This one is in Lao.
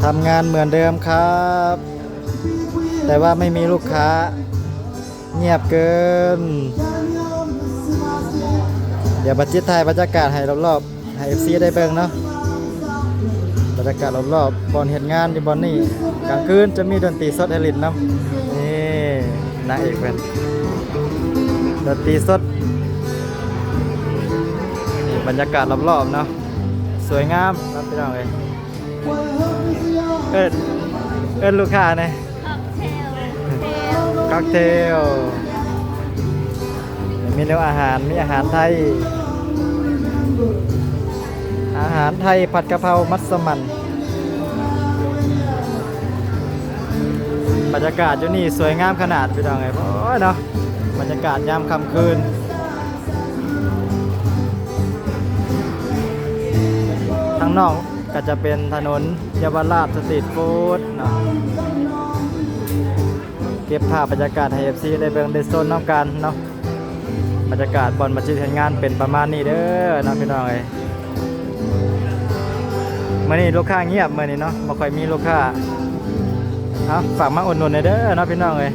ทำงานเหมือนเดิมครับ แต่ว่าไม่มีลูกค้า เงียบเกิน เดี๋ยวบาจิตถ่ายบรรยากาศให้รอบๆ ให้ เอฟซี ได้เบิ่งเนาะ บรรยากาศรอบๆ บ่อนเฮ็ดงานอยู่บ่อนนี้ กลางคืนจะมีดนตรีสดให้เล่นนำ นี่นางเอกเพิ่น ดนตรีสด นี่บรรยากาศรอบๆ เนาะ สวยงามครับพี่น้องเอ้ย เอิ้น เอิ้นลูกค้าแหน่ ค็ອກເທວ ເທວ ຄັອກເທວ ເມນູອາຫານ ມີອາຫານໄທ ອາຫານໄທ ຜັດກະເພົາ ມັດສະໝັ່ນ ບັນຍາກາດຢູ່ນີ້ສວຍງາມຂະໜາດ ພີ່ນ້ອງເອີຍ ໂອ້ຍເນາະ ບັນຍາກາດຍາມຄ່ຳຄືນ ທາງນອກ ກໍຈະເປັນຖະໜົນເຢາວະລາດສະຕຣີດຟູດເນາະ ເກັບພາບບັນຍາກາດໃຫ້ເອັຟຊີໄດ້ເບິ່ງໄດ້ຊົມນຳກັນເນາະ ບັນຍາກາດບ່ອນມາຈິດເຮັດງານເປັນປະມານນີ້ເດີເນາະ ພີ່ນ້ອງເອີຍ ມື້ນີ້ລູກຄ້າງຽບມື້ນີ້ເນາະ ບໍ່ຄ່ອຍມີລູກຄ້າ ເອົາ ຝາກມາອຸດໜູນແດ່ເດີເນາະ ພີ່ນ້ອງເອີຍ.